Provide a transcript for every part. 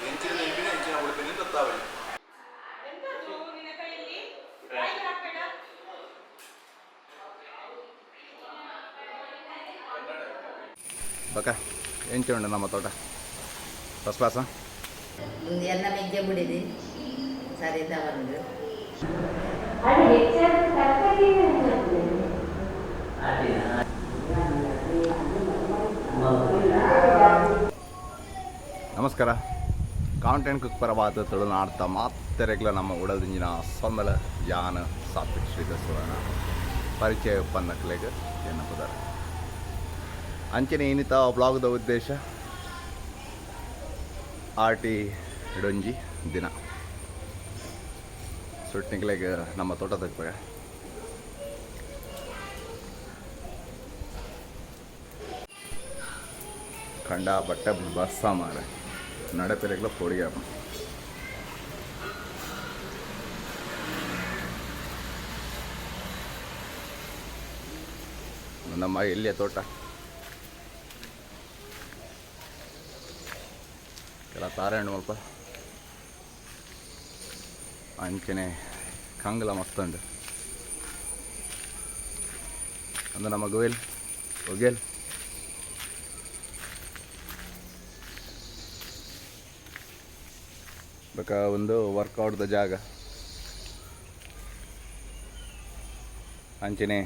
ಎಂಚಿನ ನೆಂಪಿನ ಎಂಚಿನ ಉಡುಪಿನ ಗೊತ್ತಾವಳಿ. ಎಂತದು ನಿನ್ನ ಕೈಯಲ್ಲಿ? ಬಾಯಿಗೆ ಹಾಕ್ಬೇಡ. ಬಕ ಎಂಚ ಉಂಡು ನಮ್ಮ ತೋಟ? ಫಸ್ಟ್ ಕ್ಲಾಸಾ? ಒಂದು ಎಲ್ಲ ಮೆಜ್ಜೆ ಬಿಡಿದೆ ಸರಿ ತಗೊಂಡು. ನಮಸ್ಕಾರ. ಕಾಂಟೆಂಟ್ ಕುಕ್ ಪರವಾದ ತುಳುನಾಡ್ತ ಮಾತೆರೆಗ್ಲ ನಮ್ಮ ಉಡಲ್ದಿಂಜಿನ ಸೊಂದಲ. ಯಾನ ಸಾತ್ವಿಕ್ ಶ್ರೀಧರ್ ಸುವರ್ಣ. ಪರಿಚಯ ಒಪ್ಪಂದಕ್ಲೆಗ್ ಎನ್ನಪುದಾರ. ಅಂಚನೆ ಏನಿತ ಬ್ಲಾಗ್ದ ಉದ್ದೇಶ, ಆಟಿ ಇಡೊಂಜಿ ದಿನ ಸುಟ್ನಿಕ್ಲೆಗ್ ನಮ್ಮ ತೋಟದ ಕಂಡ ಬಟ್ಟ ಬರ್ಸ ಮಾರ ನಡಪೆರೆಗ್ಲ ಪೊಡಿಗೆ. ನಮ್ಮ ಎಲ್ಲಿಯ ತೋಟ ಕೆಲ ತಾರೆ ಹಣ್ಣು ಅಲ್ಪ. ಅಂಚನೆ ಕಂಗ್ಲ ಮಸ್ತ್ ಉಂಡು. ಅಂದ್ರೆ ನಮ್ಮ ಗೋಯಲ್ ಒಗೇಲ್. ಬೊಕ ಒಂದು ವರ್ಕೌಟ್ದ ಜಾಗ. ಅಂಚನೆ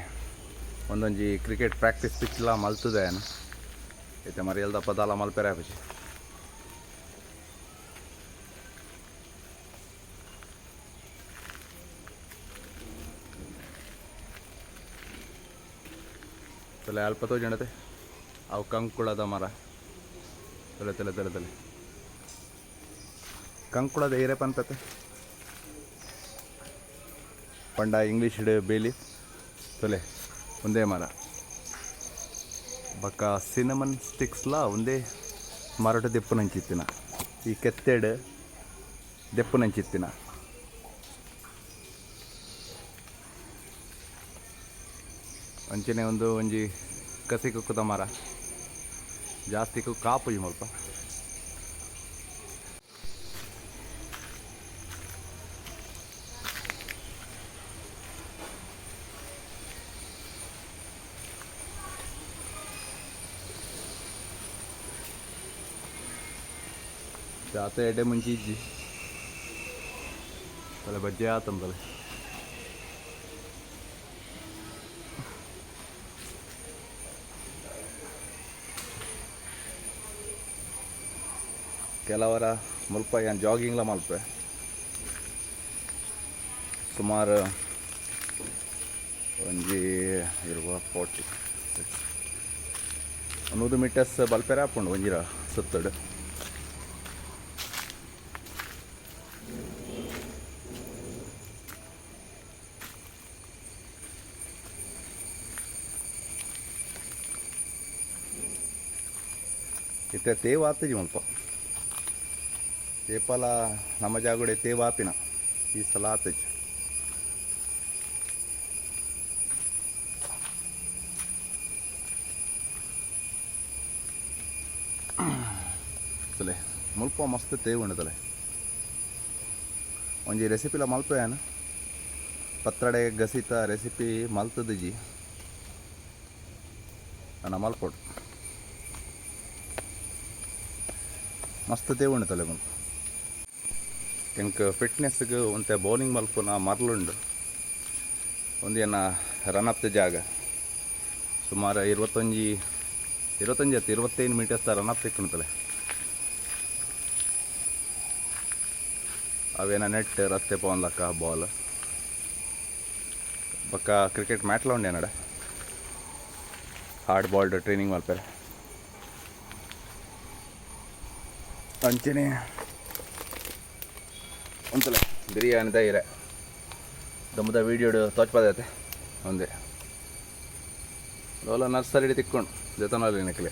ಒಂದೊಂಜಿ ಕ್ರಿಕೆಟ್ ಪ್ರಾಕ್ಟೀಸ್ ಪಿಚ್ಲ ಮಲ್ತದೆ ಏನು. ಇತ್ತೆ ಮರಿಯಲ್ದ ಪದಾಲ ಮಲ್ಪೆರೆ ಆಪುಜಿ. ತಲೆ ಅಲ್ಪ ತೋಜಣತೆ ಅವು ಕಂಕುಳದ ಮರ. ತಲೆ ತಲೆ ತಲೆ ತಲೆ ಕಂಕುಳದ ಏರೆ ಪಂತತೆ ಪಂಡ ಇಂಗ್ಲೀಷ್ ಬೇಲಿ. ತೊಲೆ ಒಂದೇ ಮರ. ಬೊಕ್ಕ ಸಿನಮನ್ ಸ್ಟಿಕ್ಸ್ಲ ಒಂದೇ ಮರಟ ದೆಪ್ಪುನಂಚಿತ್ತಿನ, ಈ ಕೆತ್ತೆಡ್ ದೆಪ್ಪುನಂಚಿತ್ತಿನ. ಅಂಚನೆ ಒಂದು ಒಂಜಿ ಕಸಿ ಕುಕ್ಕುದ ಮರ. ಜಾಸ್ತಿ ಕಾಪು ಮುಲ್ಪ. ಜಾತೆ ಎಡೆ ಮುಂಚಿ ಇಜ್ಜಿ ತಲೆ ಬಜ್ಜೆ ಆತಂತಲೆ. ಕೆಲವರ ಮುಲ್ಪ ಏನು ಜಾಗಿಂಗ್ಲ ಮಲ್ಪೆ. ಸುಮಾರು ಒಂಜಿ ಇರುವ 46 100 ಮೀಟರ್ಸ್ ಬಲ್ಪೆರೆ ಆಪುಂಡು ಒಂಜಿರ ಸುತ್ತಡು. ಇತ್ತೆ ತೇವ ಆತಜಿ ಮುಲ್ಪ. ಏಪಲ ನಮ್ಮ ಜಾಗುಡೆ ತೇವ ಆಪಿನ, ಈ ಸಲ ಆತಜಿ. ತಲೆ ಮುಲ್ಪ ಮಸ್ತ್ ತೇವು ಉಂಡು ತಲೆ. ಒಂಜಿ ರೆಸಿಪಿಲ ಮಲ್ಪೆ ಯಾನ್. ಪತ್ರಡೆ ಗಸಿತ ರೆಸಿಪಿ ಮಲ್ತದಿಜಿ ನನ್ನ, ಮಲ್ಪೊಡು. ಮಸ್ತ್ ತೇವು ಉಂಡು ತಲೆ ಮುಲ್ಪ. ಎಂಕ್ ಫಿಟ್ನೆಸ್ಗೆ ಒಂತೆ ಬೌಲಿಂಗ್ ಮಲ್ಪುನ ಮರ್ಲುಂಡು. ಒಂದು ಏನ ರನ್ ಅಪ್ ಜಾಗ. ಸುಮಾರು 21, 21 ಅತ್ತು, 25 ಮೀಟರ್ಸ್ ರನ್ ಅಪ್ ತಿಕ್ಕುಂತಲೆ. ಅವೇನ ನೆಟ್ ರಸ್ತೆ ಪೋನ್ಲಕ್ಕ ಬಾಲ್. ಬೊಕ್ಕ ಕ್ರಿಕೆಟ್ ಮ್ಯಾಟ್ಲ ಉಂಡೆ ನಡ. ಹಾರ್ಡ್ ಬಾಲ್ಡ್ ಟ್ರೈನಿಂಗ್ ಮಲ್ಪೆರೆ. ಅಂಚನೆ ಒಂತಲೆ ಬಿರಿಯಾನಿದ ಇರೆ ದಮ್ಮದ ವೀಡಿಯೋಡು ತೋಚ್ಪದೈತೆ. ಒಂದೇ ಲೋಲ ನರ್ಸರಿ ತಿಕ್ಕೊಂಡು ಜೊತೆನಲ್ಲಿ ನಕಲೆ.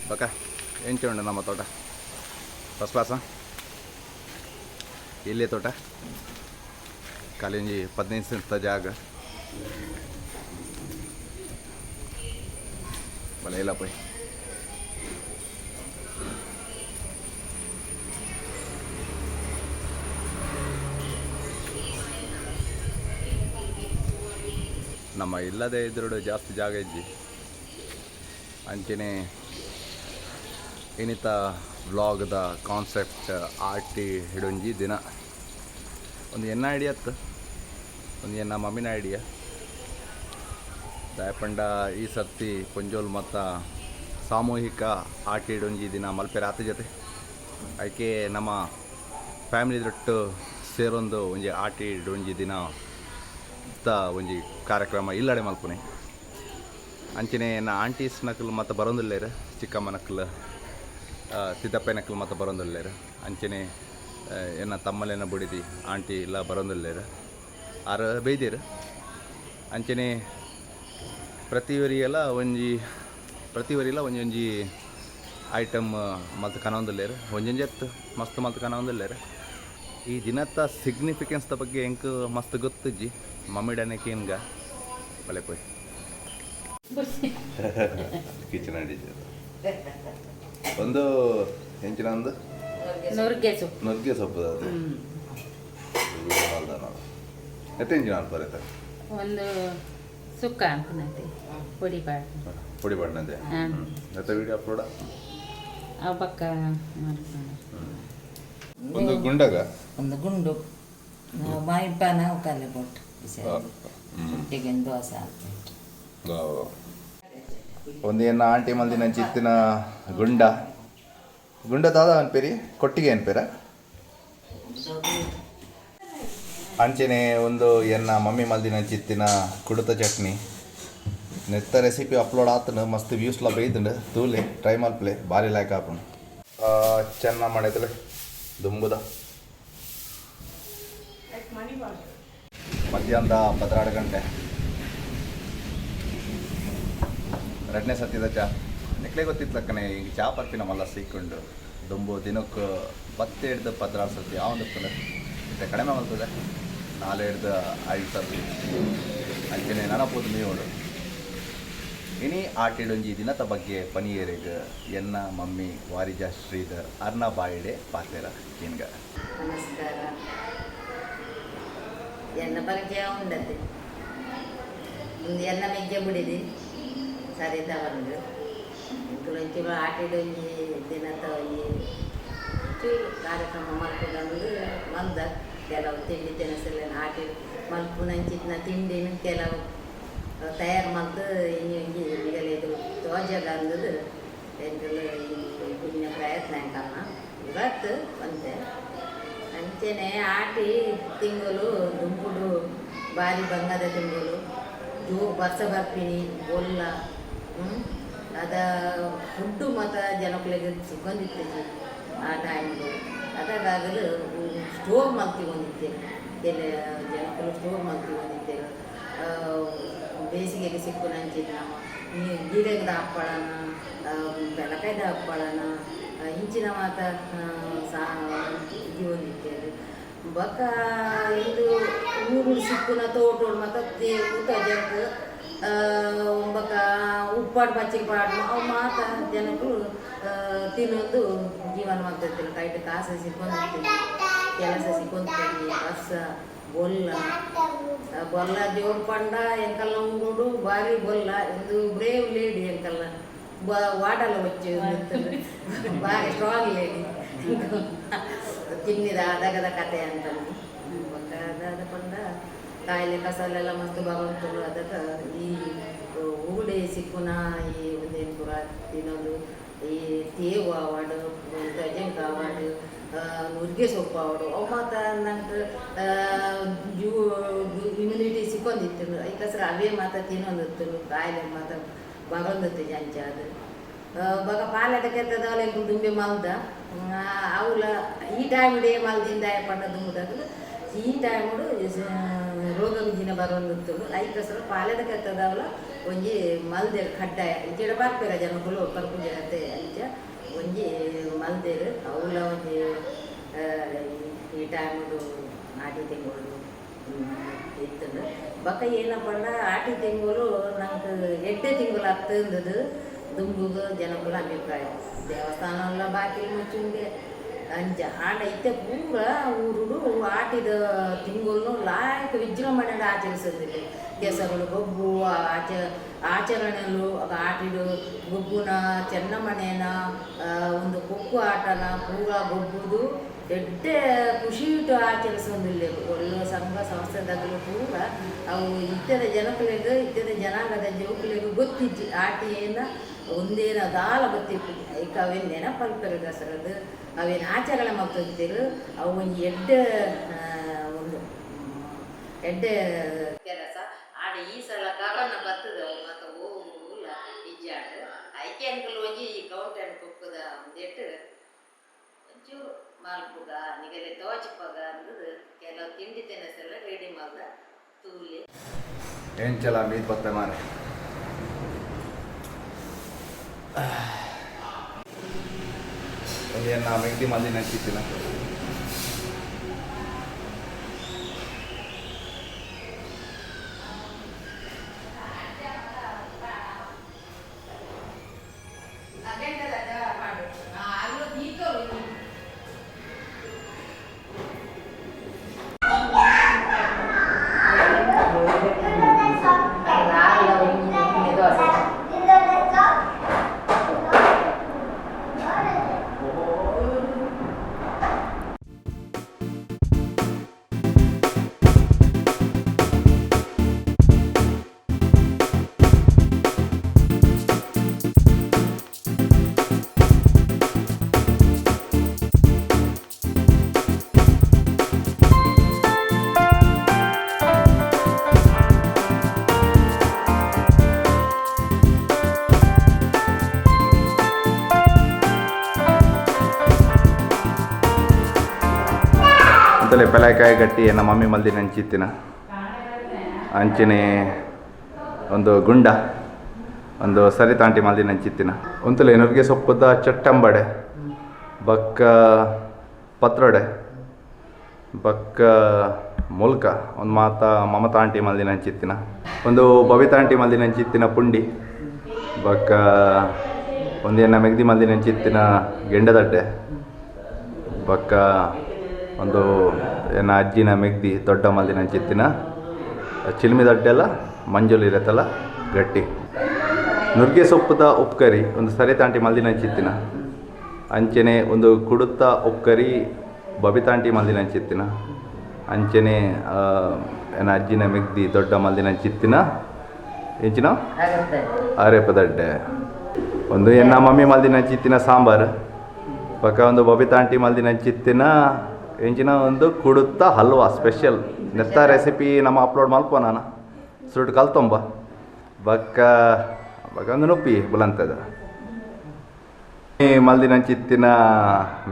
ಬಕ ಎಂಚ ಉಂಡು ನಮ್ಮ ತೋಟ? ಫಸ್ಟ್ ಕ್ಲಾಸಾ? ಇಲ್ಲೇ ತೋಟ. ಕಾಲಿಂಜಿ 15 ಸೆಂಟ್ದ ಜಾಗ. ಬಲೆ ಇಲ್ಲ ಪೋಯ್. ನಮ್ಮ ಇಲ್ಲದೆ ಇದ್ರಡು ಜಾಸ್ತಿ ಜಾಗ ಇಜ್ಜಿ. ಅಂಚನೆ ಇನ್ನಿತ ವ್ಲಾಗ್ದ ಕಾನ್ಸೆಪ್ಟ್ ಆಟಿ ಹಿಡೊಂಜಿ ದಿನ ಒಂದು ಎನ್ನ ಐಡಿಯಾ ಅತ್ತು, ಒಂದು ಎನ್ನ ಮಮ್ಮಿನ ಐಡಿಯಾ. ದಾಯಪಂಡ ಈ ಸರ್ತಿ ಪೊಂಜೋಲ್ ಮತ್ತ ಸಾಮೂಹಿಕ ಆಟಿ ಇಡೊಂಜಿ ದಿನ ಮಲ್ಪೆ ರಾತ್ರಿ ಜೊತೆ ಆಯ್ಕೆ ನಮ್ಮ ಫ್ಯಾಮಿಲಿ ದೊಟ್ಟು ಸೇರೊಂದು ಒಂಜಿ ಆಟಿ ಇಡೊಂಜಿ ದಿನ ತ ಒಂಜಿ ಕಾರ್ಯಕ್ರಮ ಇಲ್ಲಡೆ ಮಲ್ಪುನೆ. ಅಂಚನೆ ಎನ್ನ ಆಂಟೀಸ್ ನಕಲು ಮತ್ತು ಬರೋದಿಲ್ಲೇರು, ಚಿಕ್ಕಮ್ಮ ನಕಲು, ಸಿದ್ದಪ್ಪ ನಕಲು ಮತ್ತು ಬರೋದಿಲ್ಲೇರು. ಅಂಚನೆ ಎನ್ನ ತಮ್ಮಲೇನ ಬುಡಿದಿ ಆಂಟಿ ಇಲ್ಲ ಬರೋದಿಲ್ಲೇರು, ಆರು ಬೈದಿರು. ಅಂಚನೆ ಪ್ರತಿವರಿಯೆಲ್ಲ ಒಂಜಿ ಪ್ರತಿವರಿಲ ಒಂಜೊಂಜಿ ಐಟಮ್ ಮಲ್ತ್ ಕನೊಂದುಲ್ಲೆರ್, ಒಂಜೊಂಜಿ ಅತ್ತ್ ಮಸ್ತ್ ಮಲ್ತ್ ಕನೊಂದುಲ್ಲೆರ್. ಈ ದಿನತ್ತ ಸಿಗ್ನಿಫಿಕೆನ್ಸ್ದ ಬಗ್ಗೆ ಎಂಕ್ ಮಸ್ತ್ ಗೊತ್ತಿಜ್ಜಿ, ಮಮ್ಮಿಡನೆ ಕೇನ್ಗ ಬಲೆ ಪೋಯ್ ಕಿಚನ್ ಅಡಿಜೆ. ಒಂದು ಎಂಚಿನ ಒಂದು ನುರ್ಗೆ ಸೊಪ್ಪು. ನುಗ್ಗೆ ಸೊಪ್ಪು ಅದು ನಾವು ಎತ್ತೆ ಎಂಚಿನ ಅನ್ಪರೈತೆ. ಒಂದು ಸುಕ್ಕ ಅನ್ಪುನತೆ ಪೊಡಿ ಪಾಡ್ದು. ಪೊಡಿ ಬಣ್ಣದೆ. ಎತ್ತ ವಿಡಿಯೋ ಅಪ್ಲೋಡ. ಅವು ಪಕ್ಕ ಮಾಡ್ಕೊಂಡು. ಒಂದು ಗುಂಡಗ. ಒಂದು ಗುಂಡು ನಾವು ಮಾಯಿಪಾನ ಕಲೆ ಬೊಟ್ಟು ಒಟ್ಟಿಗೆ ದೋಸೆ ಹಾಕ್ಬಿಟ್ಟು. ಒಂದೇನ ಆಂಟಿ ಮಲ್ದಿನ ಚಿತ್ತಿನ ಗುಂಡ ಗುಂಡ ದಾದ ಅನ್ಪೇರಿ ಕೊಟ್ಟಿಗೆ ಅನ್ಪೇರ. ಅಂಚೆನೆ ಒಂದು ಎನ್ನ ಮಮ್ಮಿ ಮಲ್ದಿನ ಚಿತ್ತಿನ ಕುಡುತ ಚಟ್ನಿ ನೆತ್ತ ರೆಸಿಪಿ ಅಪ್ಲೋಡ್ ಆತನು, ಮಸ್ತ್ ವ್ಯೂಸ್ಲ ಬೈತಂಡು. ತೂಲೆ, ಟ್ರೈ ಮಲ್ಪಲೆ, ಭಾರಿ ಲಾಯ್ಕ್ ಆಪುಂಡು. ಚೆನ್ನ ಮಾಡೈತಲೆ ದುಂಬುದ. ಮಧ್ಯಾಹ್ನದ 12 ಗಂಟೆ, ಎರಡನೇ ಸತಿದ ಚಾ. ನಿಕ್ಲೆ ಗೊತ್ತಿತ್ತಲಕ್ಕನೆ ಈಗ ಚಾ ಪರ್ಪಿನ ಮಲ್ಲ ಸೀಕೊಂಡು ದುಂಬು ದಿನಕ್ಕೆ 10 ಹಿಡ್ದು 16 ಸರ್ತಿ ಯಾವ ಒಂದು ಇತ್ತೆ ಕಡಿಮೆ ಬರ್ತದೆ, 4 ಹಿಡ್ದು 5 ಸರ್ತಿ. ಅಂಚನೆ ನನಪೋದು ಮೇಯೋಡು. ಇನಿ ಆಟಿಡೊಂಜಿ ದಿನದ ಬಗ್ಗೆ ಪನಿಯೇರೆಗ್ ಎನ್ನ ಮಮ್ಮಿ ವಾರಿಜಾ ಶ್ರೀಧರ್ ಅರ್ನ ಬಾಯಿಡೆ ಪಾತೆರ ಕೇನ್ಗ. ನಮಸ್ಕಾರ. ಎನ್ನ ಪರಿಚಯ ಉಂಡತೆ ಒಂದು ಎನ್ನ ಮೆಗ್ಗೆ ಬಿಡಿದಿ ಸರಿತ ಬಂದು ಎಂಕುಲು ಒಂಚೂರು ಆಟಿಡೊಂಜಿ ದಿನದ ಒಂಜಿ ಚೂರು ಕಾರ್ಯಕ್ರಮ ಮಲ್ಪುನಂದು ಮಂದ ಕೆಲವು ತಿಂಡಿ ತಿನಿಸುಲೆನ್ ಆಟಿ ಮಲ್ಪುನಂಚಿತ್ತಿನ ತಿಂಡಿನ ಕೆಲವು ತಯಾರು ಮಲ್ತು ಇನಿ ಒಂಜಿ ನಿಗಲೆದು ತೋಜಗ ಅಂದದು ಎಂಕುಲು ಈ ಪುಣ್ಯ ಪ್ರಯತ್ನ ಎಂಕಲ್ನ ಇವತ್ತು ಒಂತೆ. ಅಂಚೆನೆ ಆಟಿ ತಿಂಗಳು ದುಂಬುಡು ಬಾರಿ ಬಂಗದ ತಿಂಗಳು. ಜೋ ಬರ್ಸ ಬರ್ಪಿನಿ ಬೊಲ್ಲ ಅದ ಫುಡ್ಡು ಮಾತ ಜನಕುಲೆಗ್ ಸಿಕ್ಕೊಂದಿತ್ತಿಜಿ ಆ ಟೈಮ್ಡು. ಅದಕ್ಕಾಗಲು ಸ್ಟೋರ್ ಮಲ್ತಿಗೊಂದಿತ್ತೆ, ಕೆಲ ಜನಕುಲು ಸ್ಟೋರ್ ಮಲ್ತಿಗೊಂದಿತ್ತೇರು. ಬೇಸಿಗೆಗೆ ಸಿಕ್ಕುನಂಚಿನ ಗಿಡದ ಹಪ್ಪಳನ, ಬೆಳಕಾಯ್ದ ಹಪ್ಪಳನ, ಇಂಚಿನ ಮಾತ ಸಾ ಜೀವನಿತ್ತೇರು. ಬೊಕ್ಕ ಇದು ಊರು ಸಿಕ್ಕುನ ತೋಟೋಡು ಮಾತ ಊಟ ಜಂಕ್ ಬೊಕ್ಕ ಉಪ್ಪಾಡು ಪಚ್ಚಿಗೆ ಪಾಡು ಅವು ಮಾತ ಜನಕ್ಕಳು ತಿನ್ನೊಂದು ಜೀವನ ಮಾಡ್ತಿರ್ತಾರೆ. ಕೈಟ್ ಕಾಸು ಸಿಕ್ಕೊಂದಿರ್ತೀವಿ, ಕೆಲಸ ಸಿಕ್ಕೊಂತೀವಿ. ಬರ್ಸ ಬೊಲ್ಲ ಬೊಲ್ಲ ಜೋರು ಪಂಡ ಎಂಕಲ್ನ ಊರುಡು ಬಾರಿ ಬೊಲ್ಲ. ಒಂದು ಬ್ರೇವ್ ಲೇಡಿ ಎಂಕಲ್ನ ಬ ವಾಡಲ ವಚ್ಚು ಬಾರಿ ಸ್ಟ್ರಾಂಗ್ ಲೇಡಿ. ತಿನ್ನಿದ ಅದಗದ ಕತೆ ಅಂತ ಬೊಕ್ಕ ಅದಾದ ಪಂಡ ಕಾಯಿಲೆ ಕಸಾಲೆಲ್ಲ ಮಸ್ತ್ ಬರುಂಟು. ಅದಕ್ಕೆ ಈ ಊಡೆ ಸಿಕ್ಕುನ ಈ ಒಂದೇನು ಪೂರ ತಿನ್ನೋದು ಈ ತೇವು ಆವಡ್, ಗಜಂಕ ಆವಡ್, ನುಗ್ಗೆ ಸೊಪ್ಪು ಆವಡು, ಅವು ಮಾತ ನಂಗೆ ಜೂ ಇಮ್ಯುನಿಟಿ ಸಿಕ್ಕೊಂದಿತ್ತು. ಐಕಸ್ರ ಅವೇ ಮಾತ ತಿನ್ನೊಂದಿತ್ತು, ಕಾಯಿಲೆ ಮಾತ ಬರೊಂದಿತ್ತು ಜಂಚ ಅದು. ಬೊಕ ಪಾಲೆದ ಕೆತ್ತದವಲ್ಲ ಎಂಕುಲು ದುಂಬೆ ಮಲ್ದ ಅವುಲ ಈ ಟೈಮ್ ಮಲ್ದಿಂದ ಪಂಡ ದುಂಬುದಕ್ಲು ಈ ಟೈಮುಡು ರೋಗ ರುಜಿನ ಬರೊಂದಿತ್ತು. ಐಕಸ್ರ ಪಾಲೆದ ಕೆತ್ತದವಲ ಒಂಜಿ ಮಲ್ದೆರ್ ಕಡ್ಡಾಯ. ಇಜ್ಜಿಡ ಬರ್ಪೆರ ಜನಕುಲು ಪರ್ಪುಜತೆ. ಅಂಚ ಒಂಜಿ ಮಲ್ದೆರ್ ಅವುಲ ಒಂಜಿ ಈ ಟೈಮುಡು ಆಟಿ ತಿಂಗಳು ಇತ್ತುಂಡು. ಬೊಕ ಏನಪ್ಪ ಆಟಿ ತಿಂಗಳು ನಂಗೆ ಎಡ್ಡೆ ತಿಂಗಳು ಅತ್ತಂದದು ದುಂಬುಗು ಜನಕುಲ ಅಭಿಪ್ರಾಯ. ದೇವಸ್ಥಾನ ಎಲ್ಲ ಬಾಕಿಲು ಮುಚ್ಚುಂಗೆ ಅಂಚ. ಆಂಡ ಇತ್ತೆ ಪೂರ ಊರುಡು ಆಟಿದ ತಿಂಗಳು ಲಾಯಕ್ ವಿಜೃಂಭಣೆ ಆಚರಿಸೋದಿಲ್ಲ. ಕೆಸಗಳು ಗೊಬ್ಬು ಆಚರಣೆಲು ಆಟಿಡು ಗೊಬ್ಬುನ ಚೆನ್ನಮಣೆನ ಒಂದು ಕೊಕ್ಕು ಆಟನ ಪೂರ ಗೊಬ್ಬುದು ಎಡ್ಡೆ ಖುಷಿ ಇಟ್ಟು ಆಚರಿಸೋದಿಲ್ಲ. ಒಳ್ಳೆ ಸಂಘ ಸಂಸ್ಥೆದಾಗಲೂ ಪೂರ ಅವು ಇತ್ತರ ಜನಕುಲೆಗ್ ಇತ್ತರ ಜನಾಂಗದ ಜೋಕುಲೆಗ್ ಗೊತ್ತಿಜ್ಜಿ ಆಟಿ ಏನ ಒಂದೇನ ದಾಲ ಗೊತ್ತಿತ್ತು. ಐಕ್ ಅವೇನು ನೆನಪಲ್ಪೆರ್ ದಸರದು ಅವೇನು ಆಚರಣೆ ಮಲ್ತೊಂದಿತ್ತೆರ್ ಅವು ಒಂಜಿ ಎಡ್ಡೆ ಒಂದು ಎಡ್ಡೆ ಕೆಲಸ. ಆಡ ಈ ಸಲ ಕರೋನ ಬರ್ತದೆ ಅವು ಮತ್ತು ಹೋಗುಲ್ಲ ಇಜ್ಜಾಡ್ ಐಕೆ ಅನ್ಕಲ್ ಒಂಜಿ ಈ ಕೌಂಟನ್ ಕುಕ್ಕುದ ಒಂದೆಟ್ಟು ಒಂಚೂರು ಮಲ್ಪುಗ ನಿಗಲೆ ತೋಚಿಪಗ ಅಂದದು ಕೆಲವು ತಿಂಡಿ ತಿನಿಸೆಲ್ಲ ರೆಡಿ ಮಲ್ದ ತೂಲಿ. ಎಂಚಲ ಮೀದ್ ಬತ್ತೆ ಮಾರೆ. ಒಂದು ಎನ್ನ ಮೆಗ್ದಿ ಮಲ್ದಿನ ಅಂಚಿತ್ತಿನ ಅಂತಲೇ ಪೆಲಾಕಾಯಿ ಗಟ್ಟಿ ನಮ್ಮ ಮಮ್ಮಿ ಮಲ್ದಿನ ಅಂಚಿತ್ತಿನ ಅಂಚನೆ ಒಂದು ಗುಂಡ ಒಂದು ಸರಿತಾಂಟಿ ಮಲ್ದಿನ ಅಂಚಿತ್ತಿನ ಒಂತಲೆ ನುಗ್ಗೆ ಸೊಪ್ಪದ ಚಟ್ಟಂಬಡೆ ಬಕ್ಕ ಪತ್ರೊಡೆ ಬಕ್ಕ ಮುಲ್ಕ ಒಂದು ಮಾತಾ ಮಮತಾ ಆಂಟಿ ಮಲ್ದಿನ ಅಂಚಿತ್ತಿನ ಒಂದು ಬಬಿತಾ ಆಂಟಿ ಮಲ್ದಿನ ಅಂಚಿತ್ತಿನ ಪುಂಡಿ ಬಕ್ಕ ಒಂದೇನ ಮೆಗ್ದಿ ಮಲ್ದಿನ ಅಂಚಿತ್ತಿನ ಗೆಂಡದಡ್ಡೆ ಬಕ್ಕ ಒಂದು ಏನ ಅಜ್ಜಿನ ಮೆಗ್ದಿ ದೊಡ್ಡ ಮಲ್ದಿನ ಅಂಚಿತ್ತಿನ ಚಿಲ್ಮಿ ದಡ್ಡೆಲ್ಲ ಮಂಜುಲ್ ಇರತ್ತಲ್ಲ ಗಟ್ಟಿ ನುಗ್ಗೆ ಸೊಪ್ಪುದ ಉಪ್ಕರಿ ಒಂದು ಸರಿತಾಂಟಿ ಮಲ್ದಿನ ಅಂಚಿತ್ತಿನ ಅಂಚನೆ ಒಂದು ಕುಡುತ್ತ ಉಪ್ಕರಿ ಬಬಿತಾಂಟಿ ಮಲ್ದಿನ ಅಂಚಿತ್ತಿನ ಅಂಚನೆ ಏನ ಅಜ್ಜಿನ ಮೆಗ್ದಿ ದೊಡ್ಡ ಮಲ್ದಿನ ಅಂಚಿತ್ತಿನ ಎಂಚಿನ ಅರೆಪದಡ್ಡೆ ಒಂದು ಎನ್ನ ಮಮ್ಮಿ ಮಲ್ದಿನ ಅಂಚಿತ್ತಿನ ಸಾಂಬಾರು ಪಕ್ಕ ಒಂದು ಬಬಿತಾ ಆಂಟಿ ಮಲ್ದಿನ ಅಂಚಿತ್ತಿನ ಎಂಚಿನ ಒಂದು ಕುಡುತ್ತ ಹಲ್ವಾ ಸ್ಪೆಷಲ್ ನೆತ್ತ ರೆಸಿಪಿ ನಮ್ಮ ಅಪ್ಲೋಡ್ ಮಲ್ಪ ನಾನು ಸುಟ್ಟು ಕಲ್ತೊಂಬ ಬಕ್ಕ ಬಕ್ಕ ಒಂದು ನುಪ್ಪಿ ಬುಲಂತದ ಮಲ್ದಿನ ಅಂಚಿತ್ತಿನ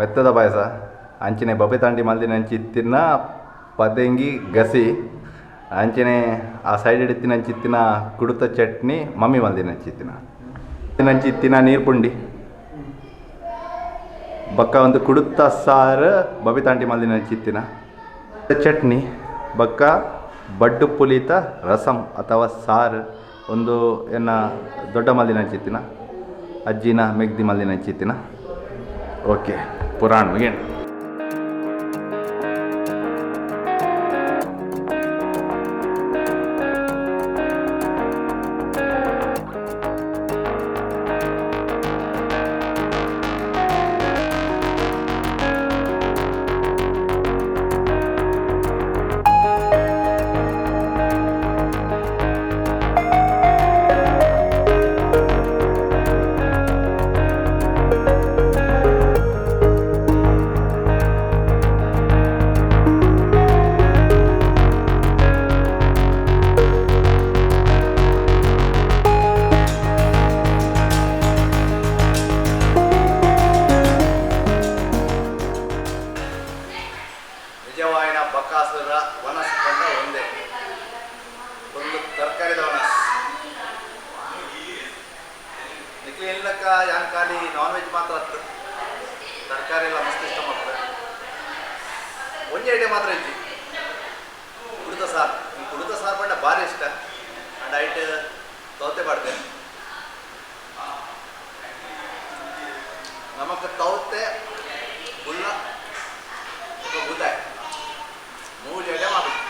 ಮೆತ್ತದ ಪಾಯಸ ಅಂಚನೆ ಬಬಿತಾಂಟಿ ಮಲ್ದಿನ ಅಂಚಿತ್ತಿನ ಪದೆಂಗಿ ಗಸಿ ಅಂಚನೆ ಆ ಸೈಡ್ ಹಿಡಿತಿನ ಅಂಚಿತ್ತಿನ ಕುಡುತ ಚಟ್ನಿ ಮಮ್ಮಿ ಮಲ್ದಿನ ಅಂಚಿತ್ತಿನ ಅಂಚಿತ್ತಿನ ನೀರು ಪುಂಡಿ ಬಕ್ಕ ಒಂದು ಕುಡುತ್ತ ಸಾರು ಬಬಿತಾಂಟಿ ಮಲ್ದಿನ ಅಂಚಿತ್ತಿನ ಚಟ್ನಿ ಬಕ್ಕ ಬಡ್ಡು ಪುಲಿತ ರಸಂ ಅಥವಾ ಸಾರು ಒಂದು ಎನ್ನ ದೊಡ್ಡ ಮಲ್ದಿನ ಅಂಚಿತ್ತಿನ ಅಜ್ಜಿನ ಮೆಗ್ದಿ ಮಲ್ದಿನ ಅಂಚಿತ್ತಿನ. ಓಕೆ ಪುರಾಣ ಮುಗಿಯಣ. ನಿಜವಾಯಿನ ಬಕಾಸುರ ವನಸ್ ಕಂಡ ಒಂದೇ ಒಂದು ತರಕಾರಿದ ವನಸ್. ನಿಕ್ಲಿ ಇಲ್ಲಕ್ಕ ಯಾನ್ ಖಾಲಿ ನಾನ್ ವೆಜ್ ಮಾತ್ರ ಹತ್ತು ತರಕಾರಿ ಎಲ್ಲ ಮಸ್ತ್ ಇಷ್ಟ ಮಾಡ್ತಾರೆ. ಒಂಜೆ ಐಟಮ್ ಮಾತ್ರ ಇಜ್ಜಿ ಕುಡಿತ ಸಾರು. ಕುಡಿತ ಸಾರು ಪಂಡ ಭಾರಿ ಇಷ್ಟ ಅಂಡ್ ಐಟ್ ತೌತೆ ಬಾಡ್ದೆ ನಮಕ್ ತೌತೆ ಗುಲ್ಲ ಬುದ್ದಾಯ್ ಮೂರು ಐಟಮ್ ಆಗ್ಬೇಕು.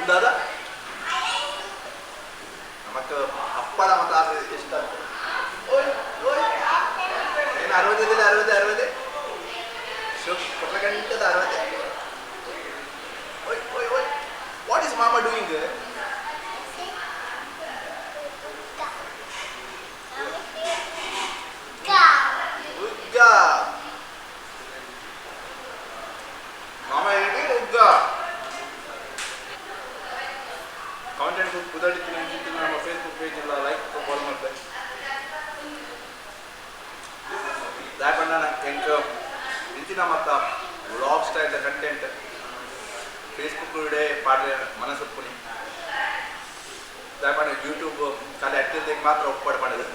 ದಾದಾ ನಮಕ್ ಹಪ್ಪಳ ಮತ್ತು ಇಷ್ಟ. ಓಯ್ ಓಯ್ ಏನು 60 60 60 ಕೊಟ್ಲ ಗಂಟದ 60. ಓಯ್ ಓಯ್ ಓಯ್, what is mama doing? ಉಗ್ಗ ಮಾಮ ಹೇಳಿ ಉಗ್ಗ. ಕಾಂಟೆಂಟ್ ಕುದಡಿತೀನಿ ಅನ್ಸುತ್ತೀನಿ. ನಮ್ಮ ಫೇಸ್ಬುಕ್ ಪೇಜ್ ಎಲ್ಲ ಲೈಕ್ ಫಾಲೋ ಮಾಡ್ತಾರೆ. ದಾಯಪಣ್ಣ ಎಂಕ್ ಇಂಚಿನ ಮತ್ತ ವ್ಲಾಗ್ ಸ್ಟೈಲ್ ಕಂಟೆಂಟ್ ಫೇಸ್ಬುಕ್ ಇಡೆ ಪಾಡ್ರೆ ಮನಸ್ಸೊಪ್ಪುನಿ. ದಾಯಪಣ್ಣ ಯೂಟ್ಯೂಬ್ ಖಾಲಿ ಅಟ್ಟಿದ್ದಕ್ಕೆ ಮಾತ್ರ ಒಪ್ಪಾಡು ಮಾಡಿದೆ.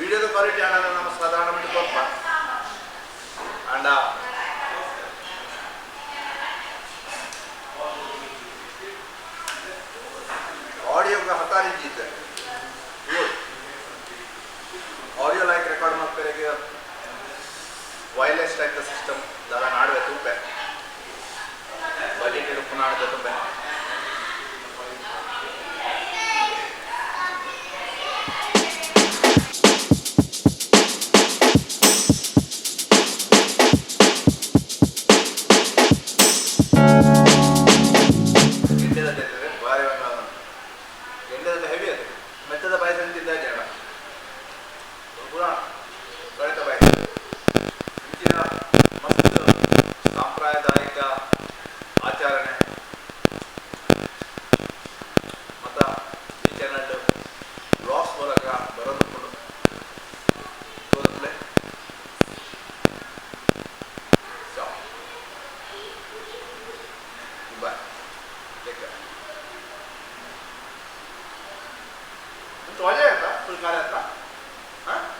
ವಿಡಿಯೋದ ಕ್ವಾಲಿಟಿ ಅಣ್ಣ ನಮ್ಮ ಸಾಧಾರಣ ಮಟ್ಟಿಗೆ ಕೊಪ್ಪ ಅಂಡ ಆಡಿಯೋ ಹತ್ತಾರು ಇಂಚ್ ಇದ್ದೆ. ಆಡಿಯೋ ಲೈಕ್ ರೆಕಾರ್ಡ್ ಮಾಡ್ತಾರೆ ವೈರ್ಲೆಸ್ ಟೈಪ್ ಸಿಸ್ಟಮ್ ದಾದ ನಾಡುವೆ ತುಂಬೆ ಬಜೆಟ್ ಹಿಡುಪು ನಾಡುವೆ ತುಂಬೆ. ಗೆಂಡದಲ್ಲ ಹೆವಿ ಅದು ಮೆತ್ತದ ಪಾಯಸ ತಿಂದ ಜನ ಪೂರ ಗಣಿತ ಪಾಯಸ. ಇಂಚಿನ ಮಸ್ತ್ ಸಾಂಪ್ರದಾಯಿಕ ಆಚರಣೆ ಮತ್ತು ಈ ಚಾನಲ್ ಬ್ಲಾಗ್ಸ್ ಮೂಲಕ ಬರೋದು ತೋರಿಸ್ಲೆ. Boy, take care. ಮಜಾ ಆಯ್ತಾ? ಫುಲ್ ಖಾಲಿ.